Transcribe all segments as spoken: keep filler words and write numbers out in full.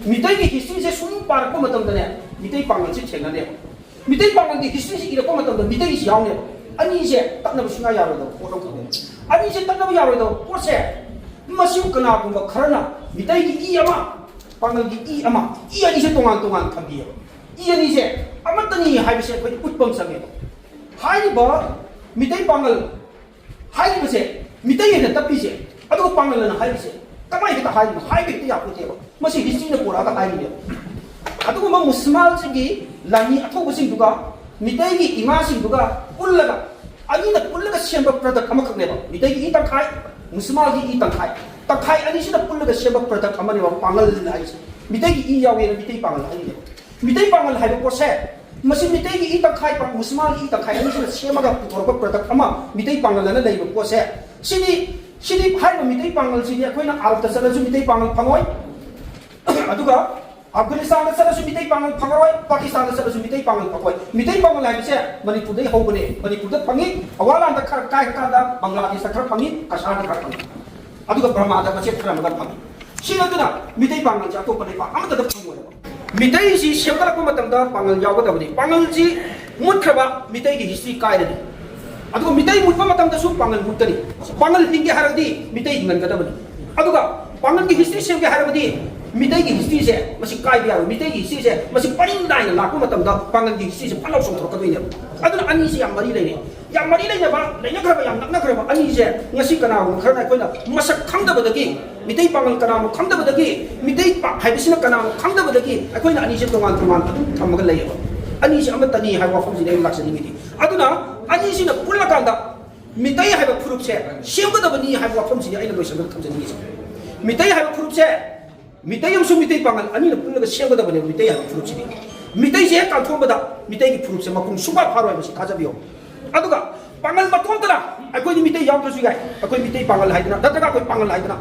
ꯃꯤꯇꯩꯒꯤ ꯍꯤꯁꯇ꯭ꯔꯤꯁꯦ ꯁꯨꯝ ꯄꯥꯔꯛꯄ ꯃꯇꯝꯗꯅꯦ, ꯃꯤꯇꯩ ꯄꯥꯡꯒꯜꯁꯤ ꯊꯦꯡꯅꯗꯦꯕ꯫ ꯃꯤꯇꯩ ꯄꯥꯡꯒꯜꯒꯤ ꯍꯤꯁꯇ꯭ꯔꯤꯁꯤ ꯏꯔꯛꯄ ꯃꯇꯝꯗ ꯃꯤꯇꯩꯒꯤꯁꯤ ꯌꯥꯎꯅꯦꯕ꯫ ꯑꯅꯤꯁꯦ ꯇꯠꯅꯕ ꯁꯨꯡꯌꯥ ꯌꯥꯔꯣꯏꯗꯕ ꯄꯣꯠ ꯑꯃꯈꯛꯅꯦꯕ꯫ ꯑꯅꯤꯁꯦ ꯇꯠꯅꯕ ꯌꯥꯔꯣꯏꯗꯕ ꯄꯣꯠꯁꯦ, ꯃꯁꯤꯕꯨ ꯀꯅꯥꯒꯨꯝꯕ ꯈꯔꯅ ꯃꯤꯇꯩꯒꯤ ꯏ ꯑꯃ, ꯄꯥꯡꯒꯜꯒꯤ ꯏ ꯑꯃ, ꯏ ꯑꯅꯤꯁꯦ ꯇꯣꯉꯥꯟ ꯇꯣꯉꯥꯟ ꯊꯝꯕꯤꯌꯦꯕ꯫ ꯏ ꯑꯅꯤꯁꯦ ꯑꯃꯠꯇꯅꯤ ꯍꯥꯏꯕꯁꯦ ꯑꯩꯈꯣꯏꯗ ꯎꯠꯄ ꯑꯃ ꯆꯪꯉꯦꯕ꯫ ꯍꯥꯏꯔꯤꯕ ꯃꯤꯇꯩ ꯄꯥꯡꯒꯜ ꯍꯥꯏꯔꯤꯕꯁꯦ, ꯃꯤꯇꯩ ꯍꯥꯏꯅ ꯇꯞꯄꯤꯁꯦ, ꯑꯗꯨꯒ ꯄꯥꯡꯒꯜ ꯑꯅ ꯍꯥꯏꯔꯤꯁꯦ ꯀꯃꯥꯏꯅ ꯍꯦꯛꯇ ꯍꯥꯏꯔꯤꯅꯣ? ꯍꯥꯏꯕ ꯍꯦꯛꯇ ꯌꯥꯄꯣꯠꯇꯦꯕ꯫ ꯃꯁꯤ ꯍꯤꯁꯇ꯭ꯔꯤꯅ ꯄꯨꯔꯛꯑꯒ ꯍꯥꯏꯔꯤꯅꯦꯕ꯫ ꯑꯗꯨꯒꯨꯝꯕ ꯃꯨꯁꯃꯥꯜꯁꯤꯡꯒꯤ ꯂꯥꯟꯃꯤ ꯑꯊꯧꯕꯁꯤꯡꯗꯨꯒ ꯃꯤꯇꯩꯒꯤ ꯏꯃꯥꯁꯤꯡꯗꯨꯒ ꯄꯨꯜꯂꯒ, ꯑꯅꯤꯅ ꯄꯨꯜꯂꯒ ꯁꯦꯝꯕ ꯄ꯭ꯔꯗꯛ ꯑꯃꯈꯛꯅꯦꯕ꯫ ꯃꯤꯇꯩꯒꯤ ꯏ ꯇꯪꯈꯥꯏ, ꯃꯨꯁꯃꯥꯜꯒꯤ ꯏ ꯇꯪꯈꯥꯏ, ꯇꯪꯈꯥꯏ ꯑꯅꯤꯁꯤꯅ ꯄꯨꯜꯂꯒ ꯁꯦꯝꯕ ꯄ꯭ꯔꯗꯛ ꯑꯃꯅꯦꯕ ꯄꯥꯡꯒꯜ ꯍꯥꯏꯔꯤꯁꯦ꯫ ꯃꯤꯇꯩꯒꯤ ꯏ ꯌꯥꯎꯋꯦꯅ ꯃꯤꯇꯩ ꯄꯥꯡꯒꯜ ꯍꯥꯏꯔꯤꯅꯦꯕ꯫ ꯃꯤꯇꯩ ꯄꯥꯡꯒꯜ ꯍꯥꯏꯕ ꯄꯣꯠꯁꯦ, ꯃꯁꯤ ꯃꯤꯇꯩꯒꯤ ꯏ ꯇꯪꯈꯥꯏ, ꯄꯥꯡ-, ꯃꯨꯁꯃꯥꯜꯒꯤ ꯏ ꯇꯪꯈꯥꯏ ꯑꯅꯤꯁꯤꯅ ꯁꯦꯝꯃꯒ ꯄꯨꯊꯣꯔꯛꯄ ꯄ꯭ꯔꯗꯛ ꯑꯃ, ꯃꯤꯇꯩ ꯄꯥꯡꯒꯜ ꯑꯅ ꯂꯩꯕ ꯄꯣꯠꯁꯦ꯫ ꯁꯤꯗꯤ, ꯁꯤꯗꯤ ꯍꯥꯏꯔꯤꯕ ꯃꯤꯇꯩ ꯄꯥꯡꯒꯜꯁꯤꯗꯤ ꯑꯩꯈꯣꯏꯅ ꯑꯥꯔꯕꯇ ꯆꯠꯂꯁꯨ ꯃꯤꯇꯩ ꯄꯥꯡꯒꯜ ꯐꯪꯉꯣꯏ, ꯑꯗꯨꯒ ꯑꯐꯒꯥꯅꯤꯁꯇꯥꯟꯗ ꯆꯠꯂꯁꯨ ꯃꯤꯇꯩ ꯄꯥꯡꯒꯜ ꯐꯪꯉꯔꯣꯏ, ꯄꯥꯀꯤꯁꯇꯥꯟꯗ ꯆꯠꯂꯁꯨ ꯃꯤꯇꯩ ꯄꯥꯡꯒꯜ ꯐꯪꯉꯣꯏ꯫ ꯃꯤꯇꯩ ꯄꯥꯡꯒꯜ ꯍꯥꯏꯕꯁꯦ ꯃꯅꯤꯄꯨꯔꯗꯩ ꯍꯧꯕꯅꯦ, ꯃꯅꯤꯄꯨꯔꯗ ꯐꯪꯉꯤ, ꯑꯋꯥꯂꯥꯟꯗ ꯈꯔ ꯀꯥꯏꯔꯀꯥꯟꯗ ꯕꯪꯒ꯭ꯂꯥꯗꯦꯁꯇ ꯈꯔ ꯐꯪꯉꯤ, ꯀꯁꯥꯔꯗ ꯈꯔ ꯐꯪꯉꯤ, ꯑꯗꯨꯒ ꯕꯔꯃꯥꯗ ꯃꯆꯦꯠ ꯈꯔ ꯑꯃꯒ ꯐꯪꯉꯤ꯫ ꯁꯤ ꯅꯠꯇꯅ ꯃꯤꯇꯩ ꯄꯥꯡꯒꯜꯁꯦ ꯑꯇꯣꯞꯄ ꯂꯩꯕꯥꯛ ꯑꯃꯠꯇꯗ ꯐꯪꯉꯣꯏꯕ꯫ ꯃꯤꯇꯩꯁꯤ ꯁꯦꯝꯒꯠꯂꯛꯄ ꯃꯇꯝꯗ ꯄꯥꯡꯒꯜ ꯌꯥꯎꯒꯗꯕꯅꯤ꯫ ꯄꯥꯡꯒꯜꯁꯤ ꯃꯨꯠꯈ꯭ꯔꯕ ꯃꯤꯇꯩꯒꯤ ꯍꯤꯁꯇ꯭ꯔꯤ ꯀꯥꯏꯔꯅꯤ꯫ ꯑꯗꯨꯒ ꯃꯤꯇꯩ ꯃꯨꯠꯄ ꯃꯇꯝꯗꯁꯨ ꯄꯥꯡꯒꯜ ꯃꯨꯠꯀꯅꯤ꯫ ꯄꯥꯡꯒꯜ ꯍꯤꯡꯒꯦ ꯍꯥꯏꯔꯒꯗꯤ ꯃꯤꯇꯩ ꯍꯤꯡꯍꯟꯒꯗꯕꯅꯤ꯫ ꯑꯗꯨꯒ ꯄꯥꯡꯒꯜꯒꯤ ꯍꯤꯁꯇ꯭ꯔꯤ ꯁꯦꯝꯒꯦ ꯍꯥꯏꯔꯕꯗꯤ ꯃꯤꯇꯩꯒꯤ ꯍꯤꯁꯇ꯭ꯔꯤꯁꯦ ꯃꯁꯤ ꯀꯥꯏꯕ ꯌꯥꯔꯣꯏ꯫ ꯃꯤꯇꯩꯒꯤ ꯍꯤꯁꯇ꯭ꯔꯤꯁꯦ ꯃꯁꯤ ꯄꯔꯤꯡ ꯅꯥꯏꯅ ꯂꯥꯛꯄ ꯃꯇꯝꯗ ꯄꯥꯡꯒꯜꯒꯤ ꯍꯤꯁꯇ꯭ꯔꯤꯁꯦ ꯐꯠ ꯂꯥꯎ ꯆꯣꯡꯊꯣꯔꯛꯀꯗꯣꯏꯅꯦꯕ꯫ ꯑꯗꯨꯅ ꯑꯅꯤꯁꯤ ꯌꯥꯝ ꯃꯔꯤ ꯂꯩꯅꯩ꯫ ꯌꯥꯝ ꯃꯔꯤ ꯂꯩꯅꯕ, ꯂꯩꯅꯈ꯭ꯔꯕ, ꯌꯥꯝ ꯅꯛꯅꯈ꯭ꯔꯕ ꯑꯅꯤꯁꯦ ꯉꯁꯤ ꯀꯅꯥꯒꯨꯝꯕ ꯈꯔꯅ ꯑꯩꯈꯣꯏꯅ ꯃꯁꯛ ꯈꯪꯗꯕꯗꯒꯤ, ꯃꯤꯇꯩ ꯄꯥꯡꯒꯜ ꯀꯅꯥꯅꯣ ꯈꯪꯗꯕꯗꯒꯤ, ꯃꯤꯇꯩ ꯄꯥ-, ꯍꯥꯏꯕꯁꯤꯅ ꯀꯅꯥꯅꯣ ꯈꯪꯗꯕꯗꯒꯤ ꯑꯩꯈꯣꯏꯅ ꯑꯅꯤꯁꯦ ꯇꯣꯉꯥꯟ ꯇꯣꯉꯥꯟ ꯑꯗꯨꯝ ꯊꯝꯃꯒ ꯂꯩꯌꯦꯕ꯫ ꯑꯅꯤꯁꯦ ꯑꯃꯠꯇꯅꯤ ꯍꯥꯏꯕ ꯋꯥꯐꯝꯁꯤꯅꯦ ꯑꯩꯅ ꯂꯥꯛꯆꯅꯤꯡꯉꯤꯗꯤ꯫ ꯑꯗꯨꯅ ꯑꯅꯤꯁꯤꯅ ꯄꯨꯜꯂꯀꯥꯟꯗ ꯃꯤꯇꯩ ꯍꯥꯏꯕ ꯐꯨꯔꯨꯞꯁꯦ ꯁꯦꯝꯒꯗꯕꯅꯤ ꯍꯥꯏꯕ ꯋꯥꯐꯝꯁꯤꯅꯦ ꯑꯩꯅ ꯂꯣꯏꯁꯤꯟꯕꯗ ꯊꯝꯖꯅꯤꯡꯉꯤꯁꯦ꯫ ꯃꯤꯇꯩ ꯍꯥꯏꯕ ꯐꯨꯔꯨꯞꯁꯦ ꯃꯤꯇꯩ ꯑꯃꯁꯨꯡ ꯃꯤꯇꯩ ꯄꯥꯡꯒꯜ ꯑꯅꯤꯅ ꯄꯨꯜꯂꯒ ꯁꯦꯝꯒꯗꯕꯅꯦꯕ ꯃꯤꯇꯩ ꯍꯥꯏꯕ ꯐꯨꯔꯨꯞꯁꯤꯗꯤ꯫ ꯃꯤꯇꯩꯁꯦ ꯍꯦꯛ ꯀꯥꯟꯊꯣꯛꯑꯝꯕꯗ ꯃꯤꯇꯩꯒꯤ ꯐꯨꯔꯨꯞꯁꯦ ꯃꯄꯨꯡ ꯁꯨꯡꯐꯥ ꯐꯥꯔꯣꯏ, ꯃꯁꯤ ꯊꯥꯖꯕꯤꯌꯨ꯫ ꯑꯗꯨꯒ ꯄꯥꯡꯒꯜ ꯃꯇꯣꯝꯇꯅ ꯑꯩꯈꯣꯏꯗꯤ ꯃꯤꯇꯩ ꯌꯥꯎꯗ꯭ꯔꯁꯨ ꯌꯥꯏ, ꯑꯩꯈꯣꯏ ꯃꯤꯇꯩ ꯄꯥꯡꯒꯜ ꯍꯥꯏꯗꯅ, ꯅꯠꯇ꯭ꯔꯒ ꯑꯩꯈꯣꯏ ꯄꯥꯡꯒꯜ ꯍꯥꯏꯗꯅ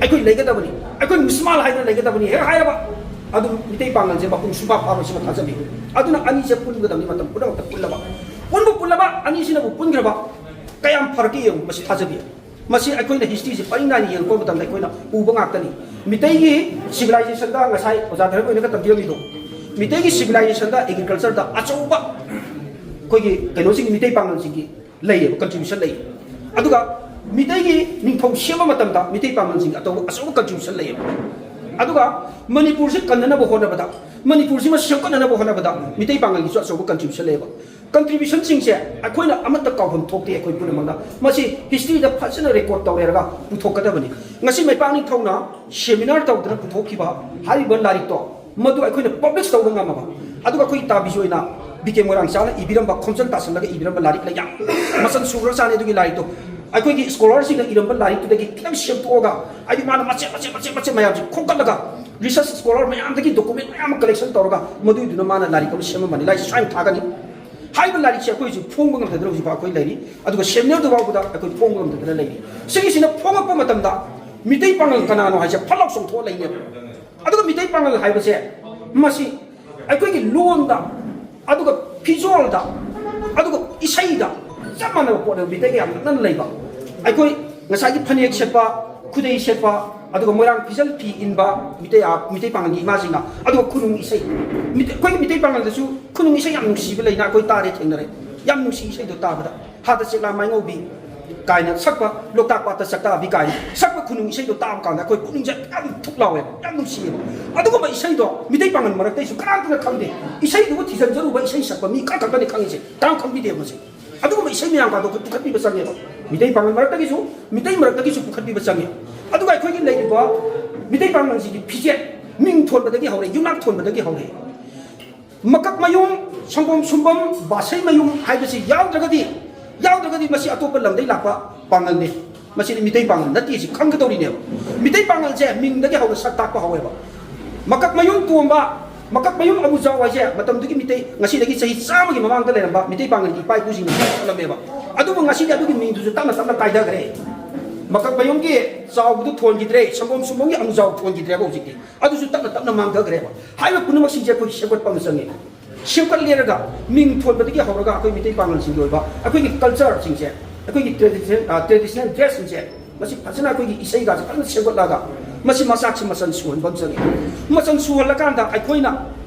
ꯑꯩꯈꯣꯏ ꯂꯩꯒꯗꯕꯅꯤ, ꯑꯩꯈꯣꯏ ꯃꯨꯁꯃꯥꯜ ꯍꯥꯏꯗꯅ ꯂꯩꯒꯗꯕꯅꯤ ꯍꯦꯛ ꯍꯥꯏꯔꯕ, ꯑꯗꯨꯝ ꯃꯤꯇꯩ ꯄꯥꯡꯒꯜꯁꯦ ꯃꯄꯨꯡ ꯁꯨꯡꯐꯥ ꯐꯥꯔꯣꯏ, ꯁꯤꯃ ꯊꯥꯖꯕꯤꯌꯨ꯫ ꯑꯗꯨꯅ ꯑꯅꯤꯁꯦ ꯄꯨꯟꯒꯗꯕꯅꯤ ꯃꯇꯝ ꯄꯨꯝꯅꯃꯛꯇ ꯄꯨꯜꯂꯕ꯫ ꯄꯨꯟꯕꯨ ꯄꯨꯜꯂꯕ, ꯑꯅꯤꯁꯤꯅꯕꯨ ꯄꯨꯟꯈ꯭ꯔꯕ, ꯀꯌꯥꯝ ꯐꯔꯛꯀꯦ ꯌꯦꯡꯉꯨ, ꯃꯁꯤ ꯊꯥꯖꯕꯤꯌꯨ꯫ ꯃꯁꯤ ꯑꯩꯈꯣꯏꯅ ꯍꯤꯁꯇ꯭ꯔꯤꯁꯤ ꯄꯔꯤꯡ ꯅꯥꯏꯅ ꯌꯦꯡꯉꯛꯄ ꯃꯇꯝꯗ ꯑꯩꯈꯣꯏꯅ ꯎꯕ ꯉꯥꯛꯇꯅꯤ꯫ ꯃꯤꯇꯩꯒꯤ ꯁꯤꯚꯤꯂꯥꯏꯖꯦꯁꯟꯗ ꯉꯁꯥꯏ ꯑꯣꯖꯥ ꯙꯔꯃ ꯑꯣꯏꯅꯒ ꯇꯝꯕꯤꯔꯝꯃꯤꯗꯣ, ꯃꯤꯇꯩꯒꯤ ꯁꯤꯚꯤꯂꯥꯏꯖꯦꯁꯟꯗ ꯑꯦꯒ꯭ꯔꯤꯀꯜꯆꯔꯗ ꯑꯆꯧꯕ ꯑꯩꯈꯣꯏꯒꯤ ꯀꯩꯅꯣꯁꯤꯡꯒꯤ, ꯃꯤꯇꯩ ꯄꯥꯡꯒꯜꯁꯤꯡꯒꯤ ꯂꯩꯌꯦꯕ, ꯀꯟꯇ꯭ꯔꯤꯕ꯭ꯌꯨꯁꯟ ꯂꯩ꯫ ꯑꯗꯨꯒ ꯃꯤꯇꯩꯒꯤ ꯅꯤꯡꯊꯧ ꯁꯦꯝꯕ ꯃꯇꯝꯗ ꯃꯤꯇꯩ ꯄꯥꯡꯒꯜꯁꯤꯡꯒꯤ ꯑꯆꯧꯕ, ꯑꯆꯧꯕ ꯀꯟꯇ꯭ꯔꯤꯕ꯭ꯌꯨꯁꯟ ꯂꯩꯌꯦꯕ꯫ ꯑꯗꯨꯒ ꯃꯅꯤꯄꯨꯔꯁꯤ ꯀꯟꯅꯅꯕ ꯍꯣꯠꯅꯕꯗ, ꯃꯅꯤꯄꯨꯔꯁꯤꯃ ꯁꯦꯝꯒꯠꯅꯅꯕ ꯍꯣꯠꯅꯕꯗ ꯃꯤꯇꯩ ꯄꯥꯡꯒꯜꯒꯤꯁꯨ ꯑꯆꯧꯕ ꯀꯟꯇ꯭ꯔꯤꯕ꯭ꯌꯨꯁꯟ ꯂꯩꯌꯦꯕ꯫ ꯀꯟꯇ꯭ꯔꯤꯕ꯭ꯌꯨꯁꯟꯁꯤꯡꯁꯦ ꯑꯩꯈꯣꯏꯅ ꯑꯃꯠꯇ ꯀꯥꯎꯐꯝ ꯊꯣꯛꯇꯦ꯫ ꯑꯩꯈꯣꯏ ꯄꯨꯝꯅꯃꯛꯅ ꯃꯁꯤ ꯍꯤꯁꯇ꯭ꯔꯤꯗ ꯐꯖꯅ ꯔꯦꯀꯣꯔꯗ ꯇꯧꯔꯦꯔꯒ ꯄꯨꯊꯣꯛꯀꯗꯕꯅꯤ꯫ ꯉꯁꯤ ꯃꯩꯄꯥꯛ ꯅꯤꯡꯊꯧꯅ ꯁꯦꯃꯤꯅꯥꯔ ꯇꯧꯗꯅ ꯄꯨꯊꯣꯛꯈꯤꯕ ꯍꯥꯏꯔꯤꯕ ꯂꯥꯏꯔꯤꯛꯇꯣ, ꯃꯗꯨ ꯑꯩꯈꯣꯏꯅ ꯄꯕ꯭ꯂꯤꯁ ꯇꯧꯕ ꯉꯝꯃꯕ, ꯑꯗꯨꯒ ꯑꯩꯈꯣꯏ ꯏꯇꯥꯕꯤꯁꯨ ꯑꯣꯏꯅ ꯕꯤ ꯀꯦ ꯃꯣꯏꯔꯥꯡꯆꯥꯅ ꯏꯕꯤꯔꯝꯕ, ꯈꯣꯝꯖꯤꯟ ꯇꯥꯁꯤꯜꯂꯒ ꯏꯕꯤꯔꯝꯕ ꯂꯥꯏꯔꯤꯛ ꯂꯩ, ꯌꯥꯝ ꯃꯆꯜ ꯁꯨꯈ꯭ꯔꯖꯥꯠꯅꯤ꯫ ꯑꯗꯨꯒꯤ ꯂꯥꯏꯔꯤꯛꯇꯣ ꯑꯩꯈꯣꯏꯒꯤ ꯁ꯭ꯀꯣꯂꯔꯁꯤꯡꯅ ꯏꯔꯝꯕ ꯂꯥꯏꯔꯤꯛꯇꯨꯗꯒꯤ ꯈꯤꯇꯪ ꯁꯦꯝꯗꯣꯛꯑꯒ, ꯍꯥꯏꯗꯤ ꯃꯥꯅ ꯃꯆꯦꯠ ꯃꯆꯦꯠ ꯃꯆꯦꯠ ꯃꯆꯦꯠ ꯃꯌꯥꯝꯁꯦ ꯈꯣꯝꯀꯠꯂꯒ, ꯔꯤꯁꯔꯁ ꯁ꯭ꯀꯣꯂꯔ ꯃꯌꯥꯝꯗꯒꯤ ꯗꯣꯀꯨꯃꯦꯟ ꯃꯌꯥꯝ ꯑꯃ ꯀꯂꯦꯛꯁꯟ ꯇꯧꯔꯒ, ꯃꯗꯨꯏꯗꯨꯅ ꯃꯥꯅ ꯂꯥꯏꯔꯤꯛ ꯑꯃ ꯁꯦꯝꯃꯝꯕꯅꯤ꯫ ꯂꯥꯏꯔꯤꯛꯁꯦ ꯁꯨꯃꯥꯏꯅ ꯊꯥꯒꯅꯤ꯫ ꯍꯥꯏꯔꯤꯕ ꯂꯥꯏꯔꯤꯛꯁꯦ ꯑꯩꯈꯣꯏ ꯍꯧꯖꯤꯛ ꯐꯣꯡꯕ ꯉꯝꯗꯗꯅ ꯍꯧꯖꯤꯛꯐꯥꯎ ꯑꯩꯈꯣꯏ ꯂꯩꯔꯤ꯫ ꯑꯗꯨꯒ ꯁꯦꯃꯤꯅꯥꯔꯗꯨ ꯐꯥꯎꯕꯗ ꯑꯩꯈꯣꯏ ꯐꯣꯡꯕ ꯉꯝꯗꯗꯅ ꯂꯩꯔꯤ꯫ ꯁꯤꯒꯤꯁꯤꯅ ꯐꯣꯡꯉꯛꯄ ꯃꯇꯝꯗ ꯃꯤꯇꯩ ꯄꯥꯉꯜ ꯀꯅꯥꯅꯣ ꯍꯥꯏꯁꯦ ꯐꯠ ꯂꯥꯎ ꯆꯣꯡꯊꯣꯛꯑ ꯂꯩꯅꯦꯕ꯫ ꯑꯗꯨꯒ ꯃꯤꯇꯩ ꯄꯥꯉꯜ ꯍꯥꯏꯕꯁꯦ ꯃꯁꯤ ꯑꯩꯈꯣꯏꯒꯤ ꯂꯣꯟꯗ, ꯑꯗꯨꯒ ꯐꯤꯖꯣꯜꯗ, ꯑꯗꯨꯒ ꯏꯁꯩꯗ ꯆꯞ ꯃꯥꯟꯅꯕ ꯄꯣꯠꯅꯦꯕ ꯃꯤꯇꯩꯒ ꯌꯥꯝ ꯅꯛꯅꯅ ꯂꯩꯕ꯫ ꯑꯩꯈꯣꯏ ꯉꯁꯥꯏꯒꯤ ꯐꯅꯦꯛ ꯁꯦꯠꯄ, ꯈꯨꯗꯩ ꯁꯦꯠꯄ, ꯑꯗꯨꯒ ꯃꯣꯏꯔꯥꯡ ꯐꯤꯖꯟ ꯐꯤ ꯏꯟꯕ ꯃꯤꯇꯩ, ꯑ, ꯃꯤꯇꯩ ꯄꯥꯉꯜꯒꯤ ꯏꯃꯥꯁꯤꯡꯅ, ꯑꯗꯨꯒ ꯈꯨꯅꯨꯡ ꯏꯁꯩ, ꯃꯤꯇꯩ, ꯑꯩꯈꯣꯏꯒꯤ ꯃꯤꯇꯩ ꯄꯥꯉꯜꯗꯁꯨ ꯈꯨꯅꯨꯡ ꯏꯁꯩ ꯌꯥꯝ ꯅꯨꯡꯁꯤꯕ ꯂꯩꯅ ꯑꯩꯈꯣꯏ ꯇꯥꯔꯦ, ꯊꯦꯡꯅꯔꯦ꯫ ꯌꯥꯝ ꯅꯨꯡꯁꯤ ꯏꯁꯩꯗꯣ ꯇꯥꯕꯗ꯫ "ꯍꯥꯠꯇ ꯆꯦꯛꯂꯥ ꯃꯥꯏꯉꯧꯕꯤ" ꯀꯥꯏꯅ ꯁꯛꯄ, "ꯂꯣꯛꯇꯥꯛ ꯄꯥꯠꯇ ꯆꯥꯛꯇꯥꯕꯤ" ꯀꯥꯏꯅ ꯁꯛꯄ ꯈꯨꯅꯨꯡ ꯏꯁꯩꯗꯣ ꯇꯥꯕ ꯀꯥꯟꯗ ꯑꯩꯈꯣꯏ ꯄꯨꯛꯅꯤꯡꯁꯦ ꯌꯥꯝ ꯊꯨꯛ ꯂꯥꯎꯋꯦꯕ, ꯌꯥꯝ ꯅꯨꯡꯁꯤꯌꯦꯕ꯫ ꯑꯗꯨꯒꯨꯝꯕ ꯏꯁꯩꯗꯣ ꯃꯤꯇꯩ ꯄꯥꯉꯜ ꯃꯔꯛꯇꯩꯁꯨ ꯀꯅꯥꯝꯇꯅ ꯈꯪꯗꯦ꯫ ꯏꯁꯩꯗꯨꯕꯨ ꯊꯤꯖꯤꯟꯖꯔꯨꯕ ꯏꯁꯩ ꯁꯛꯄ ꯃꯤ ꯈꯔ ꯈꯛꯇꯅꯤ ꯈꯪꯉꯤꯁꯦ꯫ ꯀꯅꯥꯝ ꯈꯪꯕꯤꯗꯦꯕ ꯃꯁꯦ꯫ ꯑꯗꯨꯒꯨꯝꯕ ꯏꯁꯩ ꯃꯌꯥꯝ ꯀꯥꯗꯣ ꯑꯩꯈꯣꯏ ꯄꯨꯈꯠꯄꯤꯕ ꯆꯪꯉꯦꯕ꯫ ꯃꯤꯇꯩ ꯄꯥꯉꯜ ꯃꯔꯛꯇꯒꯤꯁꯨ, ꯃꯤꯇꯩ ꯃꯔꯛꯇꯒꯤꯁꯨ ꯄꯨꯈꯠꯄꯤꯕ ꯆꯪꯉꯦ꯫ ꯑꯗꯨꯒ ꯑꯩꯈꯣꯏꯒꯤ ꯂꯩꯔꯤꯕ ꯃꯤꯇꯩ ꯄꯥꯉꯜꯁꯤꯒꯤ ꯐꯤꯖꯦꯠ, ꯃꯤꯡ ꯊꯣꯟꯕꯗꯒꯤ ꯍꯧꯔꯦ, ꯌꯨꯝꯅꯥꯛ ꯊꯣꯟꯕꯗꯒꯤ ꯍꯧꯔꯦ꯫ ꯃꯀꯛ ꯃꯌꯨꯝ, ꯁꯪꯒꯣꯝ ꯁꯨꯝꯕꯝ, ꯕꯥꯁꯩ ꯃꯌꯨꯝ ꯍꯥꯏꯕꯁꯤ ꯌꯥꯎꯗ꯭ꯔꯒꯗꯤ, ꯌꯥꯎꯗ꯭ꯔꯒꯗꯤ ꯃꯁꯤ ꯑꯇꯣꯞꯄ ꯂꯝꯗꯩ ꯂꯥꯛꯄ ꯄꯥꯉꯜꯅꯤ꯫ ꯃꯁꯤꯗꯤ ꯃꯤꯇꯩ ꯄꯥꯉꯜ ꯅꯠꯇꯦ, ꯁꯤ ꯈꯪꯒꯗꯧꯔꯤꯅꯦꯕ꯫ ꯃꯤꯇꯩ ꯄꯥꯉꯜꯁꯦ ꯃꯤꯡꯗꯒꯤ ꯍꯧꯅ ꯁꯛ ꯇꯥꯛꯄ ꯍꯧꯋꯦꯕ꯫ ꯃꯀꯛ ꯃꯌꯨꯝ ꯇꯣꯝꯕ, ꯃꯀꯛ ꯃꯌꯨꯝ ꯑꯃꯨꯖꯥꯎ ꯍꯥꯏꯁꯦ ꯃꯇꯝꯗꯨꯒꯤ ꯃꯤꯇꯩ, ꯉꯁꯤꯗꯒꯤ ꯆꯍꯤ ꯆꯥꯝꯃꯒꯤ ꯃꯃꯥꯡꯗ ꯂꯩꯔꯝꯕ ꯃꯤꯇꯩ ꯄꯥꯉꯜꯒꯤ ꯏꯄꯥ ꯏꯄꯨꯁꯤꯡꯅ ꯊꯣꯜꯂꯝꯃꯦꯕ꯫ ꯑꯗꯨꯕꯨ ꯉꯁꯤꯗꯤ ꯑꯗꯨꯒꯤ ꯃꯤꯡꯗꯨꯁꯨ ꯇꯞꯅ ꯇꯞꯅ ꯀꯥꯏꯊꯈ꯭ꯔꯦ꯫ ꯃꯀꯛ ꯃꯌꯨꯝꯒꯤ ꯆꯥꯎꯕꯗꯨ ꯊꯣꯟꯈꯤꯗ꯭ꯔꯦ, ꯁꯪꯒꯣꯝ ꯁꯨꯝꯕꯝꯒꯤ ꯑꯃꯨꯖꯥꯎ ꯊꯣꯟꯈꯤꯗ꯭ꯔꯦꯕ ꯍꯧꯖꯤꯛꯇꯤ꯫ ꯑꯗꯨꯁꯨ ꯇꯞꯅ ꯇꯞꯅ ꯃꯥꯡꯊꯈ꯭ꯔꯦꯕ꯫ ꯍꯥꯏꯔꯤꯕ ꯄꯨꯝꯅꯃꯛꯁꯤꯡꯁꯦ ꯑꯩꯈꯣꯏ ꯁꯦꯝꯒꯠꯄ ꯑꯃ ꯆꯪꯉꯦ꯫ ꯁꯦꯝꯒꯠꯂꯦꯔꯒ ꯃꯤꯡ ꯊꯣꯟꯕꯗꯒꯤ ꯍꯧꯔꯒ ꯑꯩꯈꯣꯏ ꯃꯤꯇꯩ ꯄꯥꯉꯜꯁꯤꯡꯒꯤ ꯑꯣꯏꯕ ꯑꯩꯈꯣꯏꯒꯤ ꯀꯜꯆꯔꯁꯤꯡꯁꯦ, ꯑꯩꯈꯣꯏꯒꯤ ꯇ꯭ꯔꯦꯗꯤꯁꯅꯦꯜ, ꯑ, ꯇ꯭ꯔꯦꯗꯤꯁꯅꯦꯜ ꯗ꯭ꯔꯦꯁꯁꯤꯡꯁꯦ, ꯃꯁꯤ ꯐꯖꯅ ꯑꯩꯈꯣꯏꯒꯤ ꯏꯁꯩꯒꯁꯦ ꯐꯖꯅ ꯁꯦꯝꯒꯠꯂꯒ ꯃꯁꯤ ꯃꯆꯥꯛꯁꯤ ꯃꯆꯜ ꯁꯨꯍꯟꯕ ꯑꯃ ꯆꯪꯉꯤ꯫ ꯃꯆꯜ ꯁꯨꯍꯜꯂꯀꯥꯟꯗ ꯑꯩꯈꯣꯏꯅ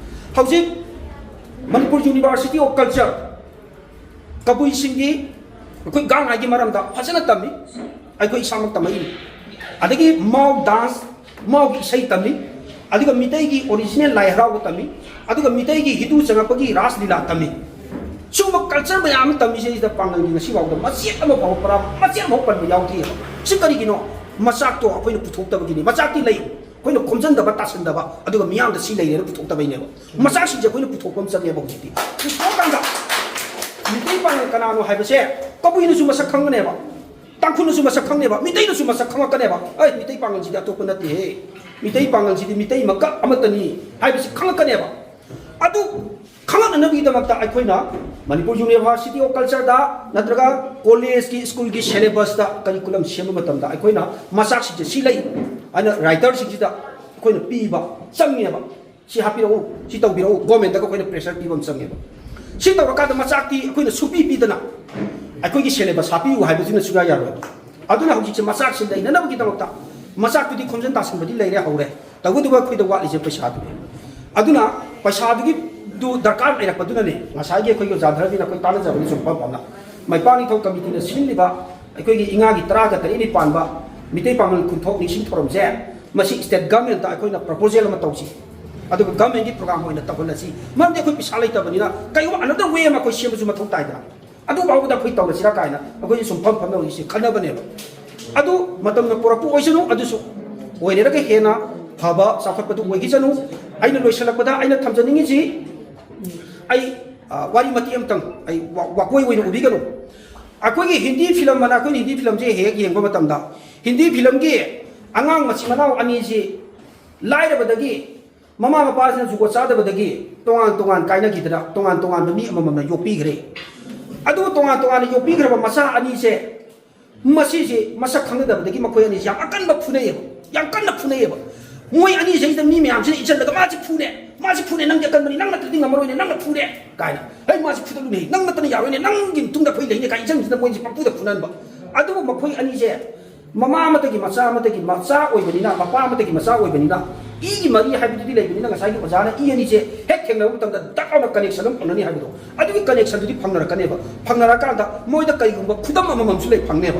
ꯍꯧꯖꯤꯛ ꯃꯅꯤꯄꯨꯔ University of Culture, ꯀꯕꯨꯏꯁꯤꯡꯒꯤ ꯑꯩꯈꯣꯏ ꯒꯥꯡ ꯉꯥꯏꯒꯤ ꯃꯔꯝꯗ ꯐꯖꯅ ꯇꯝꯃꯤ꯫ ꯑꯩꯈꯣꯏ ꯏꯁꯥꯃꯛ ꯇꯝꯃꯛꯏꯅꯤ꯫ ꯑꯗꯒꯤ ꯃꯥꯎ dance, ꯃꯥꯎꯒꯤ ꯏꯁꯩ ꯇꯝꯃꯤ꯫ ꯑꯗꯨꯒ ꯃꯤꯇꯩꯒꯤ original ꯂꯥꯏ ꯍꯔꯥꯎꯕ ꯇꯝꯃꯤ꯫ ꯑꯗꯨꯒ ꯃꯤꯇꯩꯒꯤ ꯍꯤꯟꯗꯨ ꯆꯪꯉꯛꯄꯒꯤ ꯔꯥꯁ ꯂꯤꯂꯥ ꯇꯝꯃꯤ꯫ ꯁꯤꯒꯨꯝꯕ culture ꯃꯌꯥꯝ ꯑꯃ ꯇꯝꯃꯤꯁꯤꯗꯩꯁꯤꯗ ꯄꯥꯡꯒꯜꯒꯤ ꯉꯁꯤ ꯐꯥꯎꯗ ꯃꯆꯦꯠ ꯑꯃ ꯐꯥꯎꯕ ꯄꯔꯥ ꯃꯆꯦꯠ ꯑꯃꯐꯥꯎ ꯄꯟꯕ ꯌꯥꯎꯗ꯭ꯔꯤꯑꯕ꯫ ꯁꯤ ꯀꯔꯤꯒꯤꯅꯣ? ꯃꯆꯥꯛꯇꯣ ꯑꯩꯈꯣꯏꯅ ꯄꯨꯊꯣꯛꯇꯕꯒꯤꯅꯤ꯫ ꯃꯆꯥꯛꯇꯤ ꯂꯩ, ꯑꯩꯈꯣꯏꯅ ꯈꯣꯝꯖꯤꯟꯗꯕ, ꯇꯥꯁꯤꯟꯗꯕ, ꯑꯗꯨꯒ ꯃꯤꯌꯥꯝꯗ ꯁꯤ ꯂꯩꯔꯦꯅ ꯄꯨꯊꯣꯛꯇꯕꯩꯅꯦꯕ꯫ ꯃꯆꯥꯛꯁꯤꯡꯁꯦ ꯑꯩꯈꯣꯏꯅ ꯄꯨꯊꯣꯛꯄ ꯑꯃ ꯆꯪꯉꯦꯕ꯫ ꯍꯧꯖꯤꯛꯇꯤ ꯄꯨꯊꯣꯛꯑꯀꯥꯟꯗ ꯃꯤꯇꯩ ꯄꯥꯡꯒꯜ ꯀꯅꯥꯅꯣ ꯍꯥꯏꯕꯁꯦ ꯀꯕꯨꯏꯅꯁꯨ ꯃꯁꯛ ꯈꯪꯒꯅꯦꯕ, ꯇꯥꯡꯈꯨꯜꯅꯁꯨ ꯃꯁꯛ ꯈꯪꯅꯦꯕ, ꯃꯤꯇꯩꯅꯁꯨ ꯃꯁꯛ ꯈꯪꯉꯛꯀꯅꯦꯕ꯫ ꯑꯩ ꯃꯤꯇꯩ ꯄꯥꯡꯒꯜꯁꯤꯗꯤ ꯑꯇꯣꯞꯄ ꯅꯠꯇꯦꯍꯦ, ꯃꯤꯇꯩ ꯄꯥꯡꯒꯜꯁꯤꯗꯤ ꯃꯤꯇꯩ ꯃꯀꯛ ꯑꯃꯠꯇꯅꯤ ꯍꯥꯏꯕꯁꯤ ꯈꯪꯉꯛꯀꯅꯦꯕ꯫ ꯑꯗꯨ ꯈꯪꯉꯛꯅꯅꯕꯒꯤꯗꯃꯛꯇ ꯑꯩꯈꯣꯏꯅ ꯃꯅꯤꯄꯨꯔ University of Cultureꯗ ꯅꯠꯇ꯭ꯔꯒ ꯀꯣꯂꯦꯖꯀꯤ, ꯁ꯭ꯀꯨꯜꯒꯤ syllabusꯇ curriculum ꯁꯦꯝꯕ ꯃꯇꯝꯗ ꯑꯩꯈꯣꯏꯅ ꯃꯆꯥꯛꯁꯤꯡꯁꯦ ꯁꯤ ꯂꯩ ꯍꯥꯏꯅ writerꯁꯤꯡꯁꯤꯗ ꯑꯩꯈꯣꯏꯅ ꯄꯤꯕ ꯆꯪꯉꯦꯕ꯫ ꯁꯤ ꯍꯥꯞꯄꯤꯔꯛꯎ, ꯁꯤ ꯇꯧꯕꯤꯔꯛꯎ, governmentꯇꯒ ꯑꯩꯈꯣꯏꯅ pressure ꯄꯤꯕ ꯑꯃ ꯆꯪꯉꯦꯕ꯫ ꯁꯤ ꯇꯧꯔꯀꯥꯟꯗ ꯃꯆꯥꯛꯇꯤ ꯑꯩꯈꯣꯏꯅ ꯁꯨꯡꯄꯤ ꯄꯤꯗꯅ ꯑꯩꯈꯣꯏꯒꯤ syllabus ꯍꯥꯞꯄꯤꯌꯨ ꯍꯥꯏꯕꯁꯤꯅ ꯁꯨꯡꯌꯥ ꯌꯥꯔꯣꯏ꯫ ꯑꯗꯨꯅ ꯍꯧꯖꯤꯛꯁꯦ ꯃꯆꯥꯛꯁꯦ ꯂꯩꯅꯅꯕꯒꯤꯗꯃꯛꯇ ꯃꯆꯥꯛꯇꯨꯗꯤ ꯈꯣꯝꯖꯤꯟ ꯇꯥꯁꯤꯟꯕꯗꯤ ꯂꯩꯔꯦ, ꯍꯧꯔꯦ꯫ ꯇꯧꯕꯇꯕꯨ ꯑꯩꯈꯣꯏꯗ ꯋꯥꯠꯂꯤꯁꯦ ꯄꯩꯁꯥꯗꯨꯅꯤ꯫ ꯑꯗꯨꯅ ꯄꯩꯁꯥꯗꯨꯒꯤꯗꯨ ꯗꯔꯀꯥꯔ ꯂꯩꯔꯛꯄꯗꯨꯅꯅꯦ ꯉꯁꯥꯏꯒꯤ ꯑꯩꯈꯣꯏꯒꯤ ꯑꯣꯖꯥ ꯙꯔꯃꯤꯅ ꯑꯩꯈꯣꯏ ꯇꯥꯟꯅꯖꯕꯅꯤ ꯁꯨꯝ ꯐꯝ ꯐꯝꯅ꯫ ꯃꯩꯄꯥꯛ ꯅꯤꯡꯊꯧ committeeꯅ ꯁꯤꯟꯂꯤꯕ ꯑꯩꯈꯣꯏꯒꯤ ꯏꯉꯥꯒꯤ ꯇꯔꯥꯒ ꯇꯔꯦꯠꯅꯤ ꯄꯥꯟꯕ ꯃꯤꯇꯩ ꯄꯥꯉꯜ ꯈꯨꯟꯊꯣꯛ ꯅꯤꯡꯁꯤꯡ ꯊꯧꯔꯝꯁꯦ ꯃꯁꯤ state governmentꯇ ꯑꯩꯈꯣꯏꯅ proposal ꯑꯃ ꯇꯧꯁꯤ, ꯑꯗꯨꯒ governmentꯀꯤ program ꯑꯣꯏꯅ ꯇꯧꯍꯜꯂꯁꯤ꯫ ꯃꯔꯝꯗꯤ ꯑꯩꯈꯣꯏ ꯄꯩꯁꯥ ꯂꯩꯇꯕꯅꯤꯅ ꯀꯩꯒꯨꯝꯕ another way ꯑꯃ ꯑꯩꯈꯣꯏ ꯁꯦꯝꯕꯁꯨ ꯃꯊꯧ ꯇꯥꯏꯗꯅ꯫ ꯑꯗꯨ ꯐꯥꯎꯕꯗ ꯑꯩꯈꯣꯏ ꯇꯧꯔꯁꯤꯔꯥ ꯀꯥꯏꯅ ꯑꯩꯈꯣꯏ ꯁꯨꯝ ꯐꯝ ꯐꯝꯅ ꯍꯧꯖꯤꯛꯁꯦ ꯈꯟꯅꯕꯅꯦꯕ꯫ ꯑꯗꯨ ꯃꯇꯝꯅ ꯄꯨꯔꯛꯄ ꯑꯣꯏꯁꯅꯨ, ꯑꯗꯨꯁꯨ ꯑꯣꯏꯔꯒ ꯍꯦꯟꯅ ꯐꯕ ꯆꯥꯎꯈꯠꯄꯗꯨ ꯑꯣꯏꯈꯤꯁꯅꯨ꯫ ꯑꯩꯅ ꯂꯣꯏꯁꯤꯜꯂꯛꯄꯗ ꯑꯩꯅ ꯊꯝꯖꯅꯤꯡꯉꯤꯁꯤ, ꯑꯩ, ꯑ, ꯋꯥꯔꯤ ꯃꯇꯦꯛ ꯑꯃꯇꯪ ꯑꯩ ꯋꯥ-, ꯋꯥꯀꯣꯏ ꯑꯣꯏꯅ ꯎꯕꯤꯒꯅꯨ꯫ ꯑꯩꯈꯣꯏꯒꯤ ꯍꯤꯟꯗꯤ film ꯑꯅ, ꯑꯩꯈꯣꯏꯅ ꯍꯤꯟꯗꯤ filmꯁꯦ ꯍꯦꯛ ꯍꯦꯛ ꯌꯦꯡꯕ ꯃꯇꯝꯗ ꯍꯤꯟꯗꯤ filmꯒꯤ ꯑꯉꯥꯡ ꯃꯆꯤꯟ ꯃꯅꯥꯎ ꯑꯅꯤꯁꯤ ꯂꯥꯏꯔꯕꯗꯒꯤ ꯃꯃꯥ ꯃꯄꯥꯁꯤꯅ ꯖꯨꯒꯣꯠ ꯆꯥꯗꯕꯗꯒꯤ ꯇꯣꯉꯥꯟ ꯇꯣꯉꯥꯟ ꯀꯥꯏꯅꯈꯤꯗꯅ ꯇꯣꯉꯥꯟ ꯇꯣꯉꯥꯟꯕ ꯃꯤ ꯑꯃꯃꯝꯅ ꯌꯣꯛꯄꯤꯈ꯭ꯔꯦ꯫ ꯑꯗꯨ ꯇꯣꯉꯥꯟ ꯇꯣꯉꯥꯟꯅ ꯌꯣꯛꯄꯤꯈ꯭ꯔꯕ ꯃꯆꯥ ꯑꯅꯤꯁꯦ, ꯃꯁꯤꯁꯦ ꯃꯁꯛ ꯈꯪꯅꯗꯕꯗꯒꯤ ꯃꯈꯣꯏ ꯑꯅꯤꯁꯦ ꯌꯥꯝ ꯑꯀꯟꯕ ꯐꯨꯅꯩꯌꯦꯕ, ꯌꯥꯝ ꯀꯟꯅ ꯐꯨꯅꯩꯌꯦꯕ꯫ ꯃꯣꯏ ꯑꯅꯤꯁꯤꯗꯩꯁꯤꯗ ꯃꯤ ꯃꯌꯥꯝꯁꯤꯅ ꯏꯟꯁꯤꯜꯂꯒ "ꯃꯥꯁꯤ ꯐꯨꯅꯦ, ꯃꯥꯁꯤ ꯐꯨꯅꯦ, ꯅꯪꯗꯤ ꯑꯀꯟꯕꯅꯤ, ꯅꯪ ꯅꯠꯇ꯭ꯔꯗꯤ ꯉꯝꯃꯔꯣꯏꯅꯦ, ꯅꯪꯅ ꯐꯨꯅꯦ" ꯀꯥꯏꯅ, "ꯍꯩ, ꯃꯥꯁꯤ ꯐꯨꯗꯠꯂꯨꯅꯦ, ꯅꯪ ꯅꯠꯇꯅ ꯌꯥꯔꯣꯏꯅꯦ, ꯅꯪꯒꯤ ꯃꯇꯨꯡꯗ ꯑꯩꯈꯣꯏ ꯂꯩꯅꯦ" ꯀꯥꯏꯅ ꯏꯟꯁꯤꯟꯕꯁꯤꯗ ꯃꯣꯏꯁꯦ ꯄꯪꯐꯨꯗ ꯐꯨꯅꯍꯟꯕ꯫ ꯑꯗꯨꯕꯨ ꯃꯈꯣꯏ ꯑꯅꯤꯁꯦ ꯃꯃꯥ ꯑꯃꯗꯒꯤ ꯃꯆꯥ ꯑꯃꯗꯒꯤ ꯃꯆꯥ ꯑꯣꯏꯕꯅꯤꯅ, ꯃꯄꯥ ꯑꯃꯗꯒꯤ ꯃꯆꯥ ꯑꯣꯏꯕꯅꯤꯅ, ꯏꯒꯤ ꯃꯔꯤ ꯍꯥꯏꯕꯗꯨꯗꯤ ꯂꯩꯕꯅꯤꯅ, ꯉꯁꯥꯏꯒꯤ ꯑꯣꯖꯥꯅ ꯏ ꯑꯅꯤꯁꯦ ꯍꯦꯛ ꯊꯦꯡꯅꯕ ꯃꯇꯝꯗ ꯗꯛ ꯂꯥꯎꯅ ꯀꯅꯦꯛꯁꯟ ꯑꯃ ꯐꯪꯅꯅꯤ ꯍꯥꯏꯕꯗꯣ, ꯑꯗꯨꯒꯤ ꯀꯅꯦꯛꯁꯟꯗꯨꯗꯤ ꯐꯪꯅꯔꯛꯀꯅꯦꯕ꯫ ꯐꯪꯅꯔꯀꯥꯟꯗ ꯃꯣꯏꯗ ꯀꯩꯒꯨꯝꯕ ꯈꯨꯗꯝ ꯑꯃꯃꯝꯁꯨ ꯂꯩ ꯐꯪꯅꯦꯕ꯫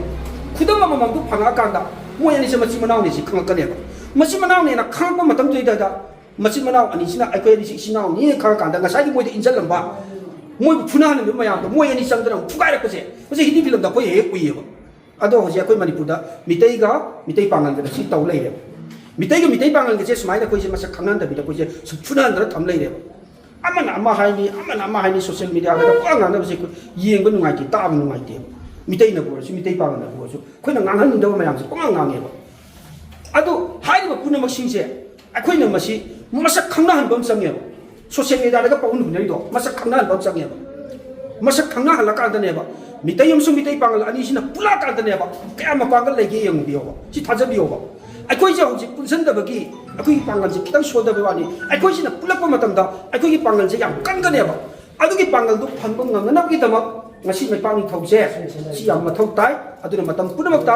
ꯈꯨꯗꯝ ꯑꯃꯃꯝꯗꯨ ꯐꯪꯉꯛꯑꯀꯥꯟꯗ ꯃꯣꯏ ꯑꯅꯤꯁꯦ ꯃꯆꯤꯟ ꯃꯅꯥꯎꯅꯤ ꯁꯤ ꯈꯪꯉꯛꯀꯅꯦꯕ꯫ ꯃꯆꯤꯟ ꯃꯅꯥꯎꯅꯦꯅ ꯈꯪꯉꯛꯄ ꯃꯇꯝꯗꯨꯗꯩꯗ ꯃꯆꯤꯟ ꯃꯅꯥꯎ ꯑꯅꯤꯁꯤꯅ ꯑꯩꯈꯣꯏ ꯑꯅꯤꯁꯤ ꯏꯆꯤꯟ ꯏꯅꯥꯎꯅꯤ ꯈꯪꯉꯀꯥꯟꯗ ꯉꯁꯥꯏꯒꯤ ꯃꯣꯏꯗ ꯏꯟꯖꯜꯂꯝꯕ, ꯃꯣꯏꯕꯨ ꯐꯨꯅꯍꯜꯂꯝꯃꯤꯕ ꯃꯌꯥꯝꯗꯣ ꯃꯣꯏ ꯑꯅꯤ ꯆꯪꯗꯅ ꯑꯃꯨꯛ ꯐꯨꯒꯥꯏꯔꯛꯄꯁꯦ, ꯃꯁꯤ ꯍꯤꯟꯗꯤ ꯐꯤꯂꯝꯗ ꯑꯩꯈꯣꯏ ꯍꯦꯛ ꯍꯦꯛ ꯎꯏꯌꯦꯕ꯫ ꯑꯗꯣ ꯍꯧꯖꯤꯛ ꯑꯩꯈꯣꯏ ꯃꯅꯤꯄꯨꯔꯗ ꯃꯤꯇꯩꯒ ꯃꯤꯇꯩ ꯄꯥꯉꯜꯒꯅ ꯁꯤ ꯇꯧ ꯂꯩꯔꯦꯕ꯫ ꯃꯤꯇꯩꯒ ꯃꯤꯇꯩ ꯄꯥꯉꯜꯒꯁꯦ ꯁꯨꯃꯥꯏꯅ ꯑꯩꯈꯣꯏꯁꯦ ꯃꯁꯛ ꯈꯪꯅꯍꯟꯗꯕꯤꯗ ꯑꯩꯈꯣꯏꯁꯦ ꯁꯨꯝ ꯐꯨꯅꯍꯟꯗꯅ ꯊꯝ ꯂꯩꯔꯦꯕ꯫ ꯑꯃꯅ ꯑꯃ ꯍꯥꯏꯅꯤ, ꯑꯃꯅ ꯑꯃ ꯍꯥꯏꯅꯤ, ꯁꯣꯁꯤꯌꯦꯜ ꯃꯤꯗꯤꯌꯥꯗ ꯄꯨꯡꯉꯥꯡ ꯉꯥꯡꯅꯕꯁꯦ ꯑꯩꯈꯣꯏ ꯌꯦꯡꯕ ꯅꯨꯡꯉꯥꯏꯇꯦ, ꯇꯥꯕ ꯅꯨꯡꯉꯥꯏꯇꯦ꯫ ꯃꯤꯇꯩꯅꯕꯨ ꯑꯣꯏꯔꯁꯨ, ꯃꯤꯇꯩ ꯄꯥꯉꯜꯅꯕꯨ ꯑꯣꯏꯔꯁꯨ ꯑꯩꯈꯣꯏꯅ ꯉꯥꯡꯍꯟꯅꯤꯡꯗꯕ ꯃꯌꯥꯝꯁꯦ ꯄꯨꯡꯉꯥꯡ ꯉꯥꯡꯉꯦꯕ꯫ ꯑꯗꯨ ꯍꯥꯏꯔꯤꯕ ꯄꯨꯝꯅꯃꯛꯁꯤꯡꯁꯦ ꯑꯩꯈꯣꯏꯅ ꯃꯁꯤ ꯃꯁꯛ ꯈꯪꯅꯍꯟꯕ ꯑꯃ ꯆꯪꯉꯦꯕ꯫ ꯁꯣꯁꯤꯌꯦꯜ ꯃꯤꯗꯤꯌꯥꯗꯒ ꯄꯥꯎ ꯍꯨꯟꯅꯔꯤꯗꯣ ꯃꯁꯛ ꯈꯪꯅꯍꯟꯕ ꯑꯃ ꯆꯪꯉꯦꯕ꯫ ꯃꯁꯛ ꯈꯪꯅꯍꯜꯂꯀꯥꯟꯗꯅꯦꯕ, ꯃꯤꯇꯩ ꯑꯃꯁꯨꯡ ꯃꯤꯇꯩ ꯄꯥꯉꯜ ꯑꯅꯤꯁꯤꯅ ꯄꯨꯜꯂꯛꯑꯀꯥꯟꯗꯅꯦꯕ ꯀꯌꯥꯝ ꯃꯄꯥꯡꯒꯜ ꯂꯩꯒꯦ ꯌꯦꯡꯕꯤꯌꯣꯕ꯫ ꯁꯤ ꯊꯥꯖꯕꯤꯌꯣꯕ꯫ ꯑꯩꯈꯣꯏꯁꯦ ꯍꯧꯖꯤꯛ ꯄꯨꯟꯁꯤꯟꯗꯕꯒꯤ ꯑꯩꯈꯣꯏꯒꯤ ꯄꯥꯡꯒꯜꯁꯦ ꯈꯤꯇꯪ ꯁꯣꯟꯊꯕꯩ ꯋꯥꯅꯤ꯫ ꯑꯩꯈꯣꯏꯁꯤꯅ ꯄꯨꯜꯂꯛꯄ ꯃꯇꯝꯗ ꯑꯩꯈꯣꯏꯒꯤ ꯄꯥꯡꯒꯜꯁꯦ ꯌꯥꯝ ꯀꯟꯒꯅꯦꯕ꯫ ꯑꯗꯨꯒꯤ ꯄꯥꯡꯒꯜꯗꯨ ꯐꯪꯕ ꯉꯝꯅꯅꯕꯒꯤꯗꯃꯛ ꯉꯁꯤ ꯃꯩꯄꯥꯛ ꯅꯤꯡꯊꯧꯁꯦ ꯁꯤ ꯌꯥꯝ ꯃꯊꯧ ꯇꯥꯏ꯫ ꯑꯗꯨꯅ ꯃꯇꯝ ꯄꯨꯝꯅꯃꯛꯇ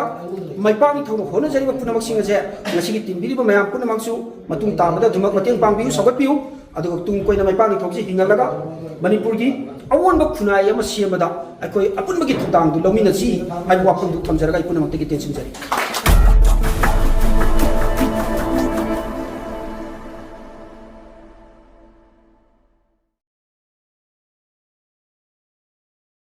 ꯃꯩꯄꯥꯛ ꯅꯤꯡꯊꯧꯅ ꯍꯣꯠꯅꯖꯔꯤꯕ ꯄꯨꯝꯅꯃꯛꯁꯤꯡ ꯑꯁꯦ ꯉꯁꯤꯒꯤ ꯇꯤꯟꯕꯤꯔꯤꯕ ꯃꯌꯥꯝ ꯄꯨꯝꯅꯃꯛꯁꯨ ꯃꯇꯨꯡ ꯇꯥꯕꯗ ꯑꯗꯨꯃꯛ ꯃꯇꯦꯡ ꯄꯥꯡꯕꯤꯌꯨ, ꯁꯧꯒꯠꯄꯤꯌꯨ꯫ ꯑꯗꯨꯒ ꯇꯨꯡ ꯀꯣꯏꯅ ꯃꯩꯄꯥꯛ ꯅꯤꯡꯊꯧꯁꯤ ꯍꯤꯡꯍꯜꯂꯒ ꯃꯅꯤꯄꯨꯔꯒꯤ ꯑꯑꯣꯟꯕ ꯈꯨꯟꯅꯥꯏ ꯑꯃ ꯁꯦꯝꯕꯗ ꯑꯩꯈꯣꯏ ꯑꯄꯨꯟꯕꯒꯤ ꯊꯧꯗꯥꯡꯗꯨ ꯂꯧꯃꯤꯟꯅꯁꯤ ꯍꯥꯏꯕ ꯋꯥꯐꯝꯗꯨ ꯊꯝꯖꯔꯒ ꯑꯩ ꯄꯨꯝꯅꯃꯛꯇꯒꯤ ꯇꯦꯟꯁꯤꯟꯖꯔꯤ꯫